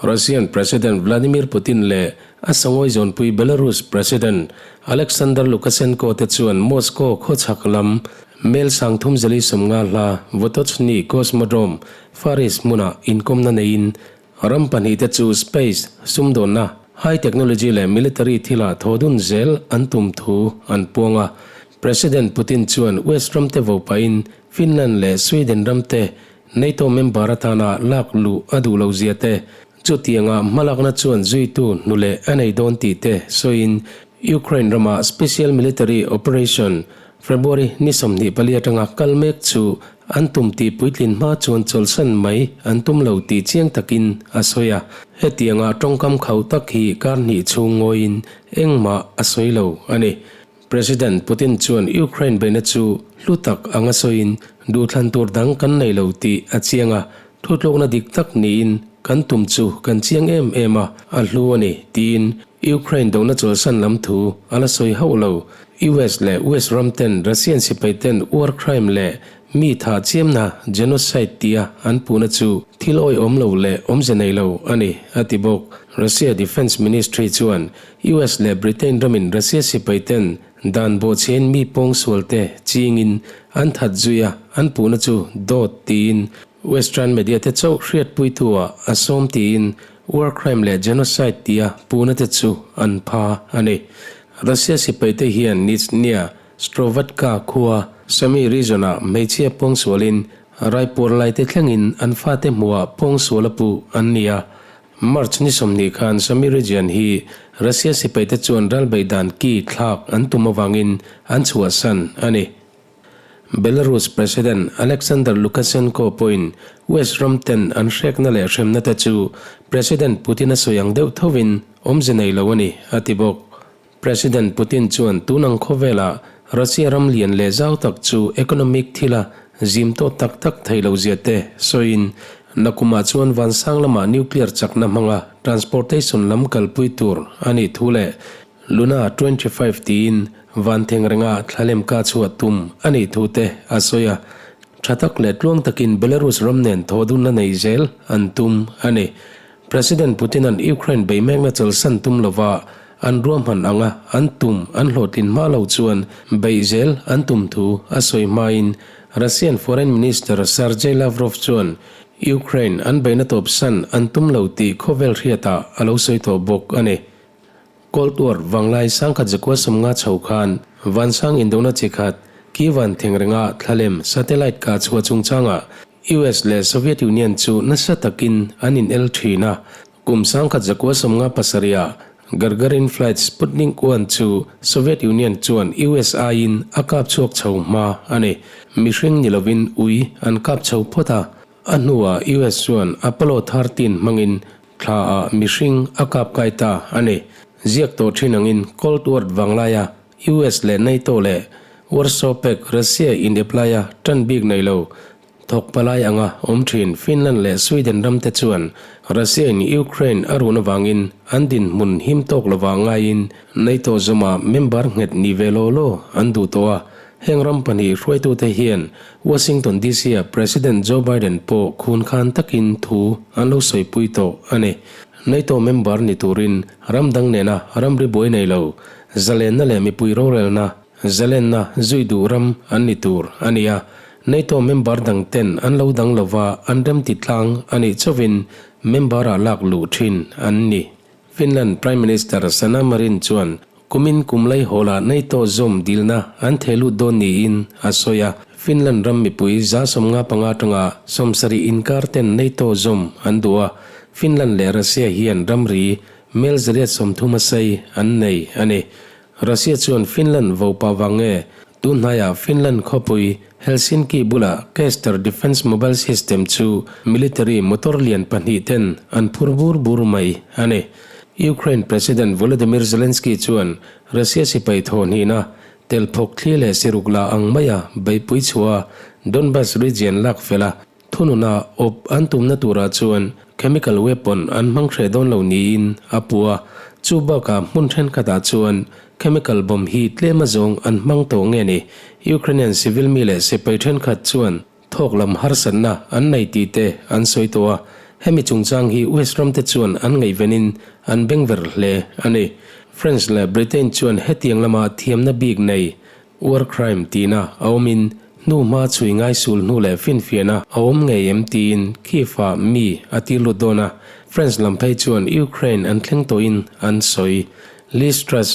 Russian President Vladimir Putin leh a sangawi zawnpui Belarus President Alexander Lukashenko te chuan Moscow khawchhak lam mel sangthum zali sawmnga hla Votochny Cosmodrome, Far East hmunah inkawmna neiin ram pahnihte chu space, sumdawnna, high technology leh military thilah thaw dun zel an tum thu an puang a. President Putin chuan West ramte vo pahin Finland leh Sweden ramte NATO member atana lak luh a duh lo zia te, chutianga hmalakna chuan zuitu hnu leh a nei dawn tih te sawiin Ukraine rama Special Military Operation February ni 24 atanga kal mek chu an tum tih puitlin hma chuan chawlhsan mai an tum lo tih chiang takin a sawi a. Hetianga tawngkam khauh tak hi kar hnih chhung ngawiin engmah a sawi lo a ni. President Putin chuan Ukraine beihna chu hlu tak anga sawiin duhthlan tur dang kan nei lo tih a chiang a, thutlukna dik tak niin kan tum chu kan chiang em em a, a hlu a ni, tiin Ukraine dohna chawlhsan lam thu a la sawi hauh lo. US leh West ram ten Russian sipai ten war crime leh mi thah chiamna genocide tia an puhna chu thil awihawm lo leh awmze nei lo a ni, a ti bawk. Russia Defence Ministry chuan US leh Britain ramin Russia sipai ten dan bawhchhiain mi pawngsual te chingin an that zui a, an puhna chu dawt tiin Western media te chauh hriatpuitu ah a sawm tiin war crime leh genocide tia puhna te chu an pha a ni. Russia sipai te hian Nizhnya Strovatka khua Sami region ah hmeichhia pawngsualin raipuar lai te thlengin an fate hmuhah pawngsual a puh an ni a, March ni 20 khan Sami region hi Russia sipaite chuan ralbeih dan ki thlak an tum avangin an chhuahsan a ni. Belarus President Alexander Lukashenko pawhin West ram ten an hrekna leh hremna te chu President Putin a sawi ang deuh thovin awmze nei lo a ni, a ti bawk. President Putin chuan tun ang khawvelah Russia ram lian leh zau tak chu economic thila zim tawh tak tak thei lo zia te sawiin nakumah chuan vansang lamah nuclear chakna hmanga transportation lam kalpui tur a nih thu leh Luna 25 tiin van theng renga thlalem ka chhuah tum a nih thu te a sawi a. Tha tak leh tluang takin Belarus ram nen thaw dunna nei zel an tum a ni. President Putin-a'n Ukraine bei mekna chawlhsan tum lova an ruahman anga an tum an hlawhtlin hma lo chuan beih zel an tum thu a sawi hmain Russian Foreign Minister Sergei Lavrov chuan Ukraine an beihna tawpsan an tum lo tih khawvel hriatah a lo sawi tawh bawk a ni. Cold War vanglai sangkhat zakua 50 chho khan vansang indona chi khat Kyiv-a'n thengrenga thlalem satellite kah chhuah chungchangah US leh Soviet Union chu nasa takin an in el thin a, kum 1957 ah Gagarin flight Sputnik 1 chu Soviet Union chuan US aiin a kap chhuak chho hma a ni. Mihring ni lovin ui an kap chho phawt a, a hnuah US chuan Apollo 13 hmangin thla ah mihring a kap kai ta a ni. Ziak tawh thin angin Cold War vanglaia US leh NATO leh Warsaw Pact Russia in ep laia tan bik nei lo thawk palai anga awm thin Finland leh Sweden ram te chuan Russia in Ukraine a run avangin an dinhmun him tawk lova ngaiin NATO zawma member nghet ni ve law law an duh tawh a. Heng ram pahnih hruaitute hian Washington DC-a President Joe Biden pawh khun khan takin thu an lo sawipui tawh a ni. NATO member ni turin ram dang nena ramri buai nei lo, zalenna leh mipui rorelna, zalenna zui duh ram an ni tur a ni a. NATO member dang ten an lo dang lova an remti tlang a nih chauhin member-ah lak luh thin an ni. Finland Prime Minister Sanna Marin chuan kumin kum laihawlah NATO zawm dilna an theh lut dawn niin a sawi a. Finland ram mipui 55 atanga 70 inkar ten NATO zawm an duh a, Finland leh Russia hian ramri mel 130 a sei an nei a ni. Russia chuan Finland vo pah vang nge tun hnaiah Finland khawpui Helsinki bulah Kester Defence Mobile System chu military motor lian pahnih ten an phur bur bur mai a ni. Ukraine President Volodymyr Zelensky chuan Russia sipai thawhnihna tel phawk thli leh siruk la ang maia beihpui chhuah a Donbas region lak fel a Thununa awp an tumna turah chuan chemical weapon an hmang hreh dawn lo niin a pu a, chu bakah hmun thenkhatah chuan chemical bomb hi tlem azawng an hmang tawh nge ni? Ukrainian civil mi leh sipai thenkhat chuan thawk lam harsatna an nei tih te an sawi tawh a. Hemi chungchang hi West ramte chuan an ngaihvenin an bengver hle a ni. France leh Britain chuan hetiang lama thiamna bik nei war crime tihna a awmin hnu hma chhui ngai sul hnu leh finfiahna a awm ngei em tiin Kyiv-ah mi a tir lut dawn a, France lam phei chuan Ukraine an thleng tawhin an sawi. Liz Truss,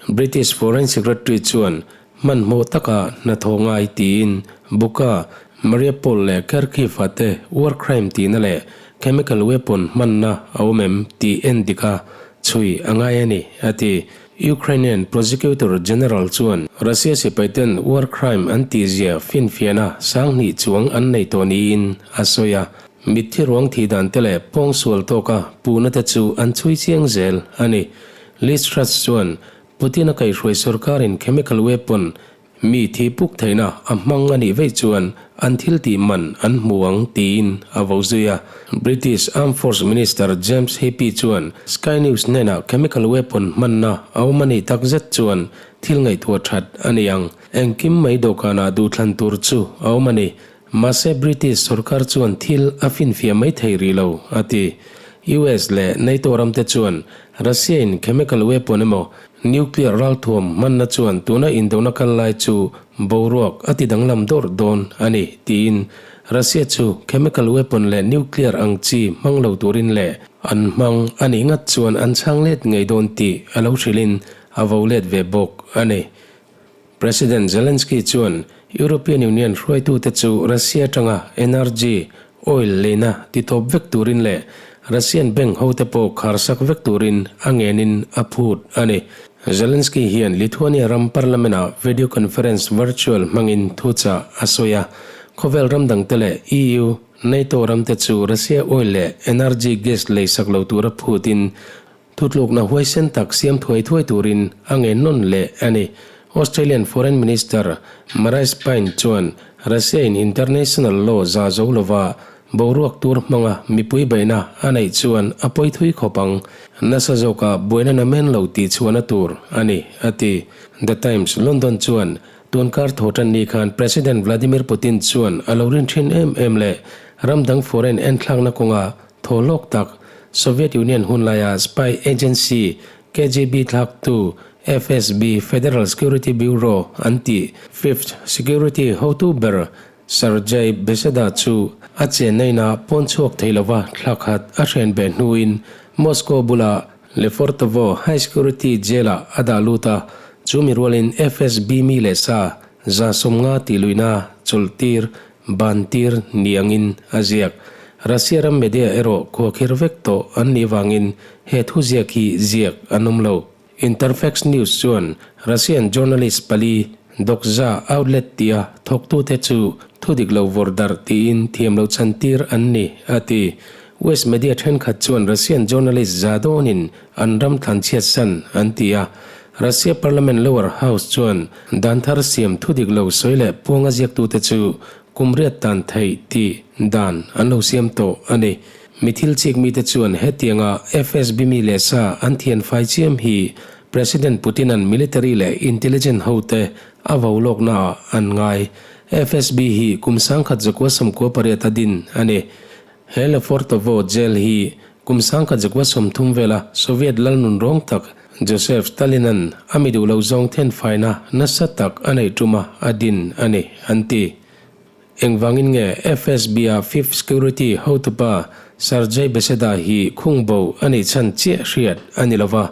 British Foreign Secretary chuan Hmanhmawh taka hnathawh ngai tiin Buka, Mariupol leh Kharkiv-ah te war crime tihna leh chemical weapon hmanna a awm em tih en dik a chhui a ngai a ni, a ti. Ukrainian Prosecutor General chuan Russia sipaiten war crime an tihzia finfiahna sanghnih chuang an nei tawh niin a sawi a. Mitthi ruang thih dan te leh pawngsual tawka puhna te chu an chhui chiang zel a ni. Liz Truss chuan Putin-a kaihhruai sorkarin chemical weapon mi thi puk theihna a hmang a nih veih chuan an thil tih man an hmu ang tiin a vo zui a. British Armed Force Minister James Heappey chuan Sky News hnenah chemical weapon hmanna a awm a nih tak zet chuan thil ngaihtuah that a ni ang. Engkim mai dawhkanah duhthlan tur chu a awm a ni. Mahse British sorkar chuan thil a finfiah mai thei rih lo, a ti. US leh NATO ramte chuan Russia-in chemical weapon emaw nuclear ralthuam hmanna chuan tuna indona kal lai chu boruak a ti danglam dawrh dawn a ni, tiin Russia chu chemical weapon leh nuclear ang chi hmang lo turin leh an hmang a nih ngat chuan an chhang let ngei dawn tih a lo hrilhin a vo let ve bawk a ni. President Zelensky chuan European Union hruaitute chu Russia atanga energy, oil leina titawp vek turin leh Russian bank hote pawh kharsak vek turin a ngenin a phut a ni. Zelensky hian Lithuania ram parliament-ah video conference virtual hmangin thuchah a sawi a. Khawvel ram dangte leh EU, NATO ramte chu Russia oil leh energy gas leisak lo tura phutin Thutlukna huaisen tak siam thuai thuai turin a ngen nawn leh a ni. Australian Foreign Minister Marise Payne chuan Russia-in international law za zo lova boruak tur hmanga mipui beihna a neih chuan a pawi thui khawp ang. Nasa zawka buaina namen lo tih chhuahna tur a ni, a ti. The Times London chuan tunkar thawhtan ni khan President Vladimir Putin chuan a lo rin thin em em leh ram dang foreign enthlakna kawnga Thaw lawk tak, Soviet Union hun laia spy agency KGB thlaktu FSB, Federal Security Bureau, an tih Fifth Security hotu ber Sergei Beseda chu a chenna inah pawn chhuak thei lova thla khat a hren beh hnuin Moscow bula Lefortovo High Security Jail-ah a dah lut a, chu mi rualin FSB mi leh sa 150 tih luihna chawlhtir ban tir ni angin a ziak. Russia ram media erawh khuakhir vek tawh an nih vangin he thu ziak hi ziak an awm lo. Interfax News chuan Russian journalist pali Dokza outlet tia thawktute chu thu dik lo vawrh darh tiin thiam lo chhan tir an ni, a ti. West media thenkhat chuan Russian journalist za dawnin an ram thlanchhiat san an ti a. Russia parliament lower house chuan dan thar siam thu dik lo sawi leh puanga ziaktute chu kum riat tan theih tih dan an lo siam tawh a ni. Mi thil chik mite chuan hetianga FSB mi leh sa an thian fai chiam hi President Putin-a'n military leh intelligence hote a vo lawknaah an ngai. FSB hi kum 1998 a din a ni. He Lefortovo jail hi kum 1930 vela Soviet lal nun rawng tak Joseph Stalin-a'n a mi duh lo zawng thenfaina nasa tak a neih tuma a din a ni, an ti. Engvangin nge FSB-a Fifth Security hotupa Sergei Beseda hi khungbo a nih chhan chiah hriat a ni lova,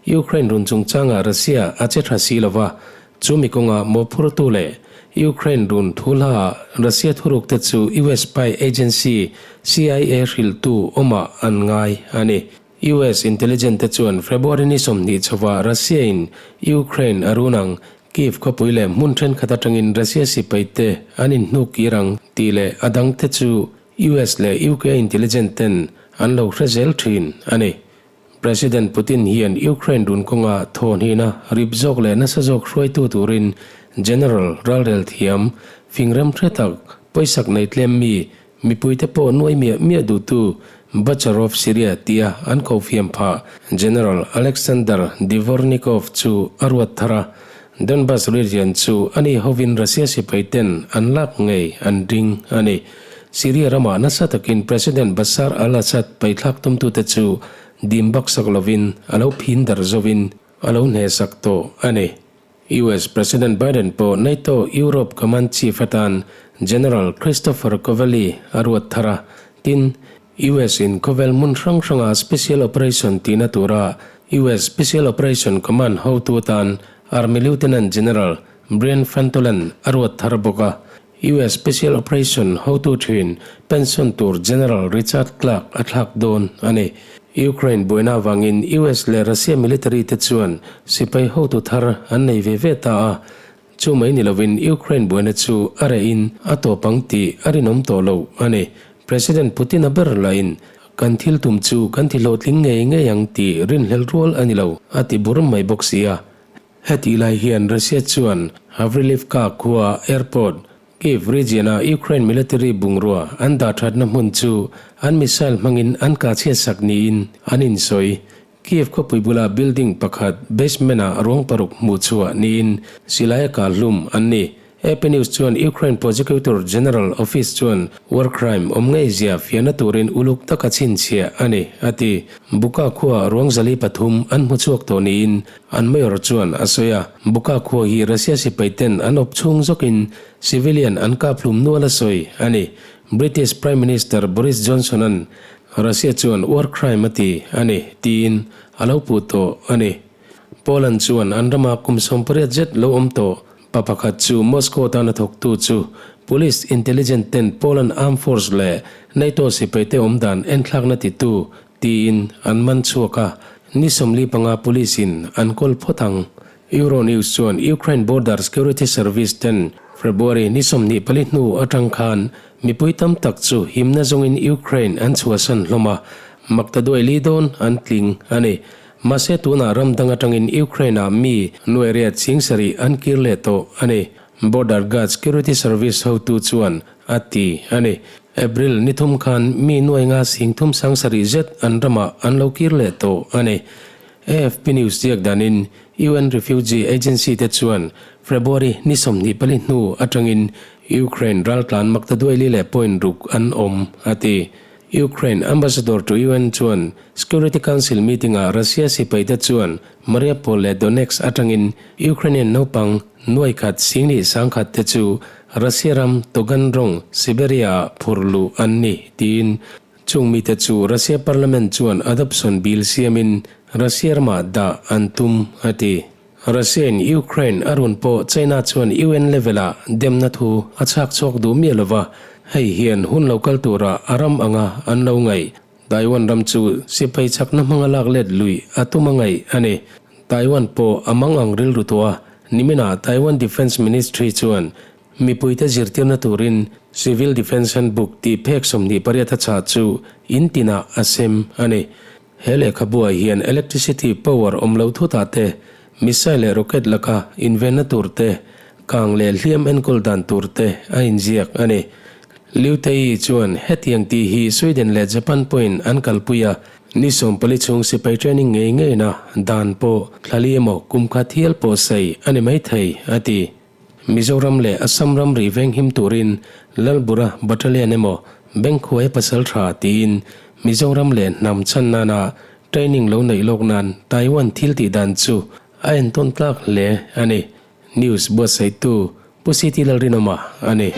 Ukraine run chungchangah Russia a che tha si lova, Chu mi kawnga mawhphurtu leh Ukraine run thu hlaah Russia thurukte chu US spy agency CIA hrilhtu awmah an ngai a ni. US intelligence te chuan February ni 20 chhovah Russia-in Ukraine a run ang, Kyiv khawpui leh hmun thenkhat atangin Russia sipai te an inhnuk kir ang tih leh a dangte chu US leh UK intelligence ten an lo hre zel thin a ni. President Putin hian Ukraine run kawnga thawhnihna rip zawk leh nasa zawk hruaitu turin General ralrel thiam, fingrem hre tak, pawisak nei tlem mi, mipuite pawh nuai miah miah duhtu Butcher of Syria tia an kofiam phah General Alexander Dvornikov chu a ruat thar a. Donbas region chu ani hovin Russia sipai ten an lak ngei an ring a ni. Syria ramah nasa takin President Bashar al-Assad paithlak tumtute chu dim baksak lovin a lo phin darh zovin a lo hnehsak tawh a ni. US President Biden pawh NATO Europe Command Chief atan General Christopher Cavoli a ruat thar a, tin, US in khawvel hmun hrang hranga Special Operation tihna tura US Special Operation Command hotu atan Army Lieutenant General Brian Fantolan a ruat thar bawk a. US Special Operation hotu thin pension tur General Richard Clarke a thlak dawn a ni. Ukraine buaina avangin US leh Russia military te chuan sipai hotu thar an nei ve ve ta a, chu mai ni lovin Ukraine buaina chu a rehin a tawp ang tih a rinawm tawh lo a ni. President Putin-a ber lahin kan thil tum chu kan ti hlawhtling ngei ngei ang tih rinhlelh rual a ni lo a ti bur mai bawk si a. Hetih lai hian Russia chuan Havrylivka khua airport, Kyiv region-a Ukraine military bungrua an dah thatna hmun chu an missile hmangin an kah chhiatsak niin an insawi. Kyiv khawpui bula building pakhat basement-ah ruang paruk hmuh chhuah niin silai a kah hlum an ni. AP News chuan Ukraine Prosecutor General Office chuan war crime awm ngei zia fiahna turin uluk taka chhinchhiah a ni, a ti. Buka khua ruang zali pathum an hmu chhuak tawh niin an mayor chuan a sawi a. Buka khua hi Russia sipai ten an awp chhung zawkin civilian an kap hlum nual a sawi a ni. British Prime Minister Boris Johnson-a'n Russia chuan war crime a ti a ni tiin a lo puh tawh a ni. Poland chuan an rama kum 18 zet lo awm tawh Pa pakhat chu Moscow tana thawktu chu Police Intelligence ten Poland Armed Force leh NATO sipaite awm dan enthlakna titu tiin an man chhuak a, ni 45 police in an kawl phawt ang. Euronews chuan Ukraine Border Security Service ten February ni 24 hnu atang khan mipui tam tak chu himna zawngin Ukraine an chhuahsan hlawm a, maktaduai li dawn an tling a ni. Mahse tunah ram dang atangin Ukraine-ah mi nuairiat ching sarih an kir leh tawh a ni, Border Guard Security Service hotu chuan a ti a ni. April ni thum khan mi nuai nga sing thum sang sarih zet an ramah an lo kir leh tawh a ni. AFP News ziak danin UN Refugee Agency te chuan February ni 24 hnu atangin Ukraine raltlan maktaduaili leh point ruk an awm a ti. Ukraine Ambassador to UN chuan Security Council meeting-ah Russia sipaite chuan Mariupol leh Donetsk atangin Ukrainian naupang nuai khat singli sangkhat te chu Russia ram Taganrog, Siberia-ah phur luh an ni tiin chung mite chu Russia Parliament chuan adoption bill siamin Russia ramah dah an tum a ti. Russia-in Ukraine a run pawh China chuan UN level-ah demna thu a chhak chhuak duh miah lova, hei hian hun lo kal turah a ram anga an lo ngaih. Taiwan ram chu sipai chakna hmanga lak let lui a tum a ngaih a ni. Taiwan pawh a mang ang rilru tawh a, niminah Taiwan Defence Ministry chuan mipuite zirtirna turin Civil Defence Handbook tih phek 28 a chah chu in tinah a sem a ni. He lehkhabuah hian electricity power awm lo thutah te, missile leh rocket laka invenna tur te, kang leh hliam enkawl dan tur te a inziak a ni. Liu Tei chuan hetiang tih hi Sweden leh Japan pawhin an kalpui a, ni 14 chhung sipai training ngei ngeina dan pawh thla li emaw kum khat hial pawh sawi a ni maithei, a ti. Mizoram leh Assam ramri venghim turin Lalbura Battalion emaw Bengkhuai pasal tha tiin Mizoram leh hnam chhan nana training lo neih lawk nan Taiwan thil tih dan chu a entawn tlak hle a ni. News buatsaihtu Pu CT Lalrinawma a ni.